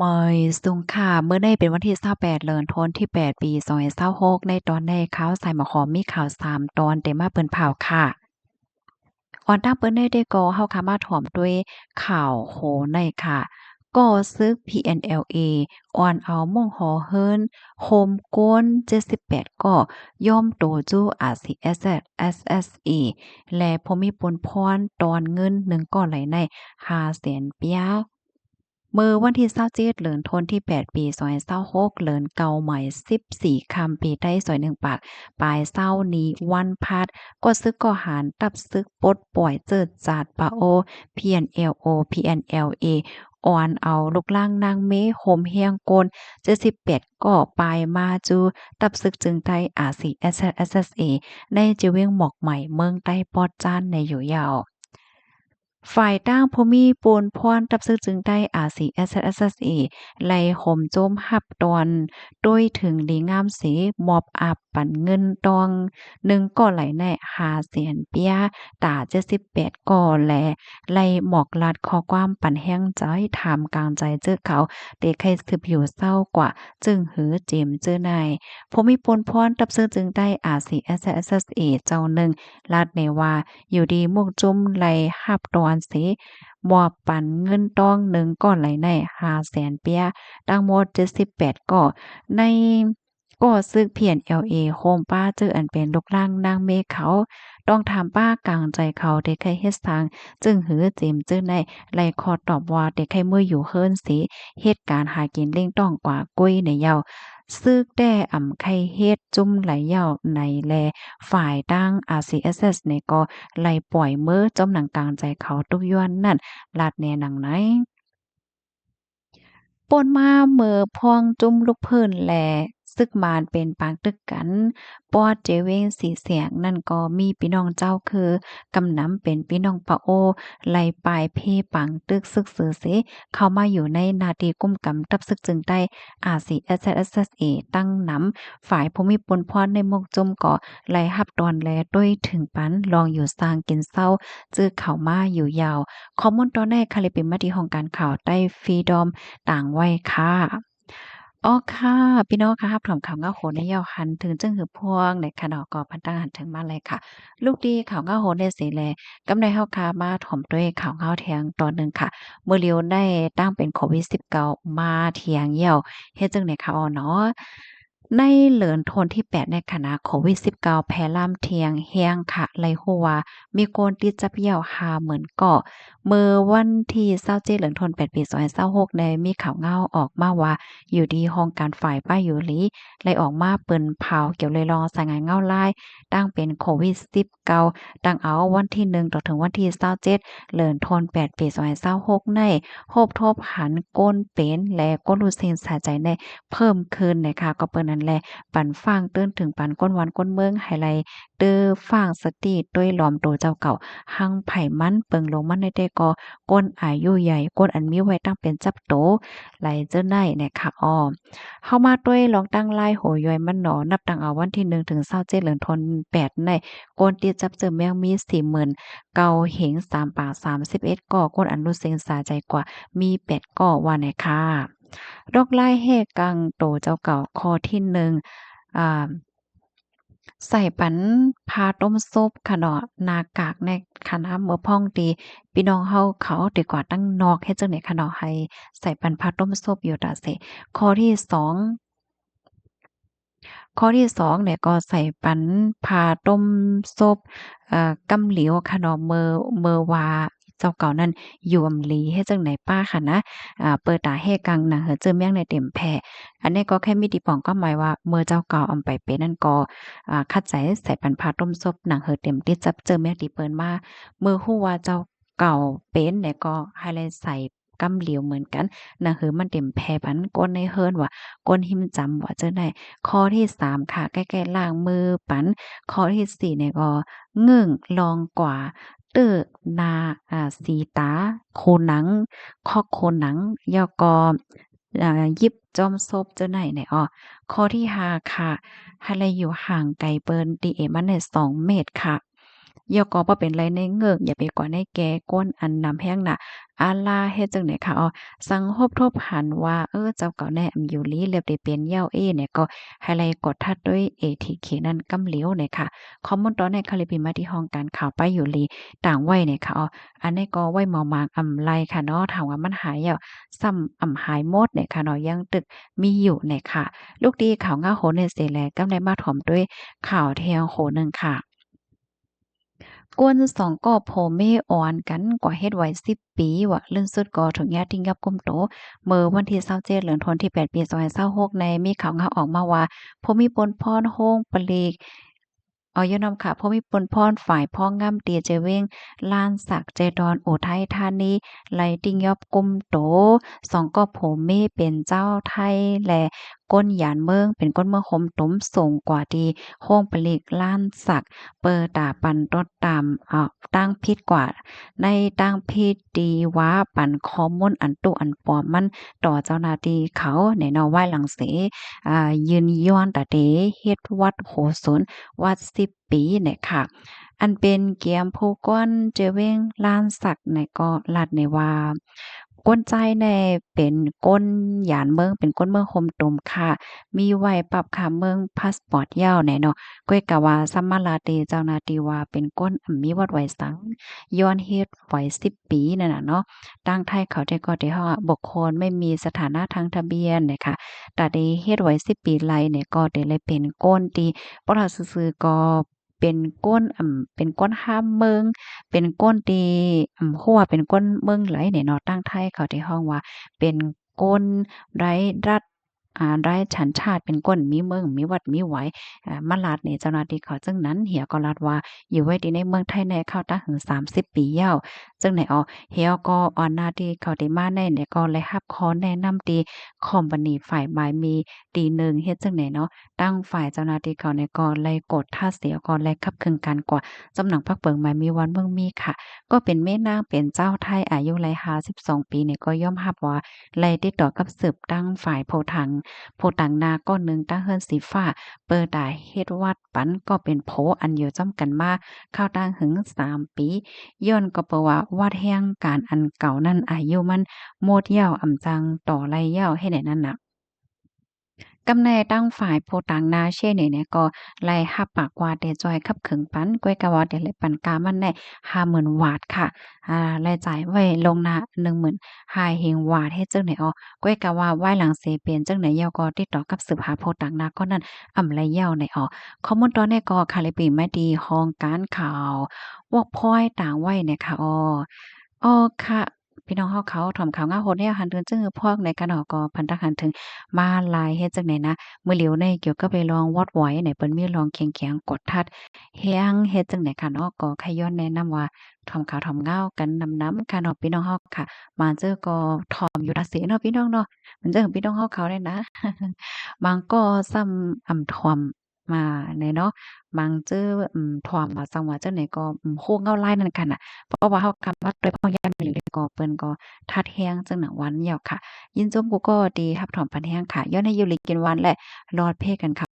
ມາຍສຸງຄ່າ ມື້ນີ້ເປັນວັນທີຊາວແປດ ເດືອນທັນວາ ປີສອງພັນຊາວຫົກ ໃນຕອນນີ້ຂ່າວສາຍໝາກຫອມມີຂ່າວສາມຕອນເດມາເປີນເຜົາຄ່ະ. ກ່ອນຕັ້ງເປີນໃນເດກໍເຮົາຂ້າມາຖອມດ້ວຍຂ່າວໂຫໃນຄ່ະ. ກໍຊຶກ PNLA ອ່ອນເອົາມຸ້ງຫໍເຮືອນ ໂຮມກົນເຈັດສິບແປດກໍ ຍອມໂຕຈູ້ RCSS/SSA ແລະ ຜູ້ມີປຸນພອນຕອນເງິນໜຶ່ງກໍໄຫຼໃນຫ້າແສນປຽ. ເມື່ອວັນທີຊາວເຈັດ ເດືອນທັນວາ ປີສອງພັນຊາວຫົກ ເດືອນເກົ້າໃໝ່ສິບສີ່ຄ່ຳ ປີໄທ ຊອຍໜຶ່ງປາກ ປາຍເຊົ້ານີ້ວັນພັດ ກໍຊຶກກໍຫານ ຕັບຊຶກປົດປ່ອຍເຈີດຈາດປາໂອ PNLO PNLA ອ່ອນເອົາລູກລ້ານນາງເມ ໂຮມແຮງກົນເຈັດສິບແປດກໍ ປາຍມາຈູ້ ຕັບຊຶກຈຶ່ງໄທ RCSS/SSA ໃນຈະເວັງໝອກໃໝ່ ເມືອງໄຕ້ປອດຈານໃນຢູ່ຍາວ. ຝ່າຍຕ່າງຜູ້ມີປຸນພອນ ຕັບຊຶກຈຶ່ງໄທ RCSS/SSA ໄລ່ໂຮມໂຈມຮັບຕອນ ໂດຍເຖິງດີງາມເສ ມອບອາບປັນເງິນຕ້ອງໜຶ່ງກໍໄຫຼໃນຫ້າແສນປຽ ຕາເຈັດສິບແປດກໍ ແລະ ໄລ່ໝອກລັດຂໍ້ຄວາມປັນແຮງໃຈ ຖາມກາງໃຈເຈີເຂົາ ເຕໄຄສືບຢູ່ເຊົ້າກວ່າ ຈຶ່ງຫືເຈມເຈີໃນ. ຜູ້ມີປຸນພອນ ຕັບຊຶກຈຶ່ງໄທ RCSS/SSA ເຈົ້າໜຶ່ງ ລັດແນວ່າ ຢູ່ດີໝູ່ຈຸ້ມໄລ່ຮັບຕອນເສ ມອບປັນເງິນຕ້ອງໜຶ່ງກໍໄຫຼໃນຫ້າແສນປຽ ທັງໝົດເຈັດສິບແປດກໍ ໃນກໍຊຶກ PNLA ໂຮມປ້າເຈີອັນເປັນລູກລ້ານນາງເມເຂົາ ຕ້ອງຖາມປ້າກາງໃຈເຂົາ ເຕໄຄເຮັດສັງ ຈຶ່ງຫືເຈມເຈີໃນ ໄລ່ຂໍຕອບວ່າ ເຕໄຄເມືອຢູ່ເຮືອນເສ ເຮັດການຫາກິນລ້ຽງຕ້ອງກວ່າກຸ້ຍໃນເຍົາ ຊຶກແຕ່ອຳໄຄເຮັດຈຸ້ມໄຫຼເຍົາໃນແລ ຝ່າຍຕ່າງ RCSS ໃນກໍໄລ່ປ່ອຍເມືອ ຈົ່ມໜັງກາງໃຈເຂົາຕຸກຢ້ອນນັ້ນ ລາດແນໜັງໃນ. ປົນມາເມືອພວງຈຸ້ມລູກພື້ນແລ ຊຶກມານເປັນປາງຕຶກກັນ ປອດເຈເວັງສີແສງນັ້ນ ກໍມີພີ່ນ້ອງເຈົ້າຄື ກຳນຳເປັນພີ່ນ້ອງປາໂອ ໄລ່ປາຍເພປາງຕຶກຊຶກຊືເສ ເຂົ້າມາຢູ່ໃນໜ້າທີ່ກຸ້ມກຳ ຕັບຊຶກຈຶ່ງໄທ RCSS/SSA ຕັ້ງນຳ ຝ່າຍຜູ້ມີປຸນພອນໃນໝູ່ຈຸ້ມກໍໄລ່ຮັບຕອນ ແລ ໂດຍເຖິງປັນລອງຢູ່ສ້າງກິນເຊົາ ຈື່ເຂົ້າມາຢູ່ຍາວ. ຂໍ້ມູນຕອນໃນ ຄາລິປິມມາທີ່ຫ້ອງການຂ່າວໄຕ້ຟຣີດອມ ຕາງໄວ້ຄ່ະ. ອໍ ຄ່ະ ພີ່ນ້ອງຄ່ະ ຮັບຖອມຂ່າວເງົາໂຫໃນເຍົາ ຫັນເຖິງຈຶ່ງຫືພວງໃນຂະນະ ກໍພັນຕັ້ງຫັນເຖິງມາເລີຍຄ່ະ. ລູກດີຂ່າວເງົາໂຫໃນເສແລ ກຳໃນເຮົາຄ່ະມາຖອມດ້ວຍຂ່າວເງົາທຽງຕອນໜຶ່ງຄ່ະ. ມື້ລຽວໃນຕັ້ງເປັນໂຄວິດສິບເກົ້າມາທຽງເຍົາ ເຮັດຈັ່ງໃດຄ່ະອໍເນາະ. ໃນເລີນໂທນທີແປດ ໃນຂະນະໂຄວິດສິບເກົ້າແຜ່ລາມທຽງແຮງຄະ ໄດ້ຮູ້ວ່າມີຄົນຕິດຈັບແລ້ວຫ້າໝື່ນກໍ. ເມື່ອວັນທີຊາວເຈັດ ເລີນໂທນແປດ ປີສອງພັນຊາວຫົກ ໄດ້ມີຂ່າວເງົາອອກມາວ່າ ຢູ່ດີຫ້ອງການຝ່າຍປ້າຍຢູ່ຫຼີ ໄດ້ອອກມາເປິດຂ່າວກ່ຽວເລື່ອງລາວສາຍງານເງົາລາຍ ຕັ້ງເປັນໂຄວິດສິບເກົ້າ ຕັ້ງເອົາວັນທີໜຶ່ງ ຕໍ່ເຖິງວັນທີຊາວເຈັດ ເລີນໂທນແປດ ປີສອງພັນຊາວຫົກ ໃນ ພົບທົບຫັນຄົນເປັນ ແລະ ຄົນຮູ້ເສັງສາຍໃຈໃນ ເພີ່ມຂຶ້ນນະຄະ. ກໍເປັນນັ້ນແຫຼະ ປັນຝາກເຕືອນເຖິງປັນຄົນບ້ານຄົນເມືອງ ໃຫ້ໄດ້ຕື່ຟັງສະຕິ ໂດຍລອມໂຕເຈົ້າເກົ່າ ຫາກໃຜມັນເບິ່ງລົງມາໃນແຕ່ກໍ ຄົນອາຍຸໃຫຍ່ ຄົນອັນມີໄວ້ຕັ້ງເປັນຈັບໂຕ ໄລເຈີໃນນະຄະ. ອໍ ເຮົາມາດ້ວຍລອງຕັ້ງລາຍຫົວຍ່ອຍມັນເນາະ. ນັບຕັ້ງເອົາວັນທີໜຶ່ງ ເຖິງຊາວເຈັດ ເລີນໂທນແປດ ໃນ ຄົນຕິດຈັບເຈີແມງມີ ສີ່ໝື່ນເກົ້າເຮັງສາມປາກສາມສິບເອັດກໍ ຄົນອັນຮູ້ເສັງສາຍໃຈກວ່າ ມີແປດກໍວ່ານະຄະ. ດອກລາຍແຮກກາງໂຕເຈົ້າເກົ່າ ຂໍ້ທີໜຶ່ງ ອາ ໃສ່ປັນຜ້າຕົ້ມສົບຄະເນາະ ໜ້າກາກໃນຄະນະ ເມື່ອພ້ອມທີ່ພີ່ນ້ອງເຮົາເຂົາໄດ້ກວາດຕັ້ງນອກ ເຮັດຈັ່ງໃດຄະເນາະ ໃຫ້ໃສ່ປັນຜ້າຕົ້ມສົບຢູ່ຕາເສ. ຂໍ້ທີສອງ ຂໍ້ທີສອງແຫຼະ ກໍໃສ່ປັນຜ້າຕົ້ມສົບ ເອີ ກຳຫຼຽວຄະເນາະ ເມື່ອ ເມື່ອວ່າເຈົ້າເກົ່ານັ້ນຢູ່ອຳລີ ເຮັດຈັ່ງໃດປ້າຄະນະ ອາ ເປີດຕາແຮກກາງ ໜັງເຫີເຈີແມງໃນເຕັມແຜ່. ອັນນີ້ກໍແຄ່ມີຕີປອງຄວາມໝາຍວ່າ ເມື່ອເຈົ້າເກົ່າອຳໄປເປັນນັ້ນກໍ ອາ ຂັດໃຈໃສ່ປັນຜ້າຕົ້ມສົບ ໜັງເຫີເຕັມຕິດຈັບເຈີແມງທີ່ເປີດມາ. ເມື່ອຮູ້ວ່າເຈົ້າເກົ່າເປັນແລ້ວກໍໃຫ້ໄດ້ໃສ່ ກຳຫຼຽວເໝືອນກັນ ໜັງເຫີມັນເຕັມແຜ່ປັນຄົນໃນເຮືອນວ່າ ຄົນຫິມຈຳວ່າເຈີໃດ. ຂໍ້ທີສາມຄ່ະ ໃກ້ໆລ້າງມືປັນ. ຂໍ້ທີສີ່ນີ້ກໍ ງຶ້ງລອງກວ່າ ເຕີໜ້າ ອາ ສີຕາ ໂຄໜັງ ຄອກໂຄໜັງ ແລ້ວກໍ ອາ ຫຍິບຈອມສົບເຈີໃດແນ່ອໍ. ຂໍ້ທີຫ້າຄ່ະ ໃຫ້ໄດ້ຢູ່ຫ່າງໄກເປີນ ດີເອມັນແນ່ສອງເມັດຄ່ະ. ຢ່າກໍບໍ່ເປັນໄລໃນເງີກ ຢ່າໄປກວາໃນແກ່ ກົນອັນນຳແຮງໜ້າອາລາ ເຮັດຈັ່ງໃດຄະອໍ ສັງຮົບທົບຫັນວ່າ ເອີ ເຈົ້າເກົ່າແນ່ ອຳຢູ່ລີ ແລ້ວໄດ້ເປັນເຍົາເອແນ່ ກໍໃຫ້ໄລ່ກົດທັດດ້ວຍເອທີເຄນັ້ນກຳຫຼຽວແນ່ຄະ. ຂໍ້ມູນຕອນນີ້ ຄາລິບມາທີ່ຫ້ອງການຂ່າວໄປຢູ່ລີ ຕາງໄວ້ແນ່ຄະອໍ. ອັນນີ້ກໍໄວ້ເມົາໝາງອຳໄລຄະເນາະ ຖ້າວ່າມັນຫາຍແລ້ວ ຊ້ຳອຳຫາຍໝົດແນ່ຄະເນາະ ຍັງຕຶກມີຢູ່ແນ່ຄະ. ລຸກທີ່ຂ່າວງາວໂຫໜຶ່ງເສຍແລ້ວ ກຳໄດ້ມາຖອມດ້ວຍຂ່າວແທງໂຫໜຶ່ງຄະ. ກົນສອງກໍຜົວເມຍອ່ອນກັນກວ່າເຮັດໄວສິບປີວ່າ ເລື່ອງສຸດກໍຖືກຍາດຕິງຍອບກຸມໂຕ ເມື່ອວັນທີຊາວເຈັດ ເດືອນທັນວາ ປີສອງພັນຊາວຫົກ ໃນມີຂ່າວງາວອອກມາວ່າ ຜູ້ມີປຸນພອນໂຮງຜະລິດ ເອົາ ຢ້ານນຳຄ່ະ ຜູ້ມີປຸນພອນຝ່າຍພອງງາມ ທີ່ເຈເວັງລ້ານສັກ ເຈດອນ ອຸໄທທານີ ໄລ່ຕິງຍອບກຸມໂຕ ສອງກໍຜົວເມຍເປັນເຈົ້າໄທ ແລະ ກົນຢານເມືອງ ເປັນຄົນເມືອງໂຮມຕຸມ ສົ່ງກວ່າທີ່ໂຮງຜະລິດລ້ານສັກ ເປີຕາປັນຕົດຕາມ ເອົາ ທາງຜິດກວ່າ ໃນທາງຜິດທີ່ວ່າປັນຂໍ້ມູນອັນຕຸອັນປອມມັນຕໍ່ເຈົ້າໜ້າທີ່ເຂົາແນ່ເນາະ ວາຍຫຼັງເສຍ ອ່າ ຍືນຍ້ອນຕາເຕເຮັດວັດໂຫສົນວັດສິບ ປີແນ່ຄະ. ອັນເປັນກຽມຜູ້ກວນເຈເວັງລ້ານສັກແນ່ກໍລັດແນ່ວ່າ ຄົນຊາຍແນ່ເປັນຄົນຢານເມືອງ ເປັນຄົນເມືອງໂຮມຕຸມຄ່ະ ມີໃບປັບຂ້າມເມືອງ ພາສປອດ ແລ້ວແນ່ເນາະ. ກ້ວຍກະວ່າ ສຳມາລາເຕ ເຈົ້າໜ້າທີ່ວ່າເປັນຄົນ ອຳ ມີວັດໄວສັງ ຍ້ອນເຮັດໄວສິບປີນັ້ນນະເນາະ. ທາງໄທເຂົາເຈົ້າກໍໄດ້ຮ້ອງວ່າ ບຸກຄົນໄມ່ມີສະຖານະທາງທະບຽນແນ່ຄະ ຕາເຕເຮັດໄວສິບປີໄລແນ່ ກໍໄດ້ເລີຍເປັນຄົນທີ່ ບໍ່ຖ້າຊື່ໆ ກໍ ເປັນຄົນ ອຳ ເປັນຄົນຫ້າມເມືອງ ເປັນຄົນທີ່ ອຳ ຮູ້ວ່າເປັນຄົນເມືອງໃດແນ່ເນາະ. ທາງໄທເຂົາໄດ້ຮ້ອງວ່າ ເປັນຄົນໄຮ້ລັດ ອາ ໄຮ້ສັນຊາດ ເປັນຄົນມີເມືອງ ມີວັດ ມີໄວ ອາ ມາລັດໃນເຈົ້າໜ້າທີ່ເຂົາ. ເຊິ່ງນັ້ນ ເຮົາກໍລັດວ່າ ຢູ່ໄວ້ທີ່ໃນເມືອງໄທແນ່ ເຂົ້າຕັ້ງເຖິງສາມສິບປີແລ້ວ ເຊິ່ງໃນອອກ ເຮົາກໍອອນໜ້າທີ່ເຂົາໄດ້ມາໃນ ແລະ ກໍໄດ້ຮັບຂໍ້ແນະນຳທີ່ຄອມພານີຝ່າຍໝາຍມີ ຕີໜຶ່ງ ເຮັດຈັ່ງໃດເນາະ ທາງຝ່າຍເຈົ້າໜ້າທີ່ເຂົານີ້ກໍໄລ່ກົດທັດເສຍ ກໍໄລ່ຂັບເຄື່ອນການກວ່າ ຈຳໜັງພັກເພິ່ງໝາຍມີວັນເມືອງມີຄ່ະ ກໍເປັນແມ່ນາງເປັນຊາວໄທ ອາຍຸໄລ່ຫ້າສິບສອງປີນີ້ ກໍຍອມຮັບວ່າໄລ່ຕິດຕໍ່ກັບສືບທາງຝ່າຍຜູ້ທາງ ຜູ້ຕາງໜ້າກ້ອນໜຶ່ງ ຕາງເຮືອນສີຟ້າ ເປີຕາເຮັດວັດປັນ ກໍເປັນໂພອັນຢູ່ຈຳກັນມາ ເຂົ້າຕັ້ງເຖິງສາມປີ ຍ້ອນກໍເພາະວ່າວັດແຫ່ງການອັນເກົ່ານັ້ນ ອາຍຸມັນໝົດແລ້ວ ອຳຈັ່ງຕໍ່ໄລ່ແລ້ວ ເຮັດໃນນັ້ນນະ. ກຳໃນທາງຝ່າຍຜູ້ຕາງໜ້າເຊນີ້ແນ່ ກໍໄດ້ຮັບປາກວ່າໄດ້ຊ່ວຍຂັບເຄື່ອນປັນ ກ້ວຍກະວ່າໄດ້ເລີຍປັນຄ່າມັນແນ່ຫ້າໝື່ນວາດຄ່ະ ອາ ໄດ້ຈ່າຍໄວ້ລ່ວງໜ້າໜຶ່ງໝື່ນ ຫ້າເຮງວາດ ເຮັດຈັ່ງໃດອອກ ກ້ວຍກະວ່າວາຍຫຼັງເສຍເປັນຈັ່ງໃດ ເຮົາກໍຕິດຕໍ່ກັບສືບຫາຜູ້ຕາງໜ້າຄົນນັ້ນ ອຳໄລຍາວໃນອອກ. ຂໍ້ມູນຕອນນີ້ກໍຄາລິບມາທີ່ຫ້ອງການຂ່າວ ວອກພອຍຕາງໄວ້ແນ່ຄ່ະ ອໍ ອໍ ຄ່ະ ພີ່ນ້ອງເຮົາເຂົາ ຖອມຂ່າວງາວໂຫດແຮງ ຫັນເຖິງຈຶ່ງພວກໃນການອອກກໍພັນຕັກຫັນເຖິງມາລາຍ ເຮັດຈັ່ງໃດນະ ມື້ຫຼຽວໃນກ່ຽວກັບເລື່ອງວອດວອຍໃນ ເພິ່ນມີເລື່ອງແຂງໆ ກົດທັດແຮງ ເຮັດຈັ່ງໃດຄ່ະເນາະ ກໍຂະຍ້ອນແນະນຳວ່າ ຖອມຂ່າວຖອມງາວກັນນຳໆ ຄ່ະເນາະ ພີ່ນ້ອງເຮົາຄ່ະ. ບາງເທື່ອກໍຖອມຢູ່ນະເສເນາະ ພີ່ນ້ອງເນາະ ມັນຈັ່ງ ພີ່ນ້ອງເຮົາເຂົາແນ່ນະ ບາງກໍຊ້ຳ ອຳ ຖອມ ມາແນ່ເນາະ ບາງເຈີ ອືມ ຖອມມາ ສັງວ່າຈັ່ງໃດກໍ ອືມ ຮູ້ເງົາລາຍນັ້ນຂະໜາດ ເພາະວ່າເຮົາກຳມາດ້ວຍພວກຍາມນີ້ ກໍເພິ່ນກໍທັດແຮງຈັ່ງໜັງວັນຍາວຄ່ະ. ຍິນຊົມກູ່ກໍທີ່ຮັບຖອມປັນແຮງຄ່ະ ຍ້ອນໃຫ້ຢູ່ດີກິນຫວານ ແລະ ລອດເພກັນຄ່ະ